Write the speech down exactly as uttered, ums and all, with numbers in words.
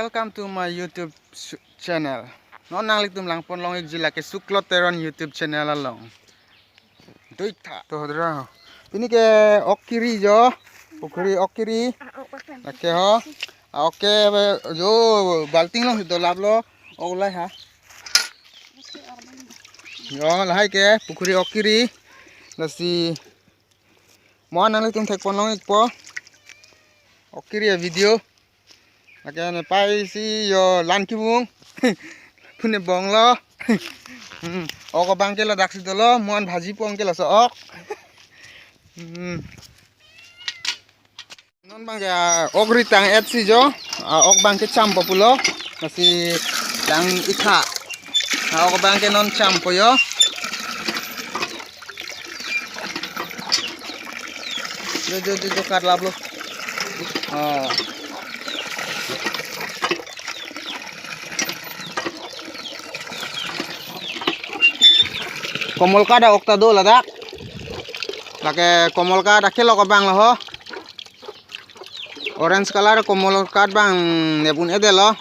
Welcome to my YouTube ch- channel. Non nanglitum langpon long-ikji lake Suklo Teron YouTube channel along. Duitha. To dra. Pini ke ok kiri jo. Pukhuri ok kiri. Lake ho. Ah, ok ke jo balting along dolaplo. Ok lahai ha. Jo lahai ke pukhuri ok kiri. Lasi mo-an nanglitum thekpon long-ikpo. Ok kiri a-video. Lake ne pai si jo lan kibung. Pune bonglo. Hmm. Ok abang ke ladaksi dolo, mo-an bhaji pon ke laso ok. Hmm. Non abang ke, ah, ok ri tang-et si jo. Ah, ok abang ke champo pulo. Lasi tang-ik tha. Ah, ok abang ke non champo jo. Jo, jo, jo, jo, katlaplo. Oh. Komolkat a-ok ta do ladak. Lake komolkat akelok abang lo ho. Orange color komolkat abang nepun edelo.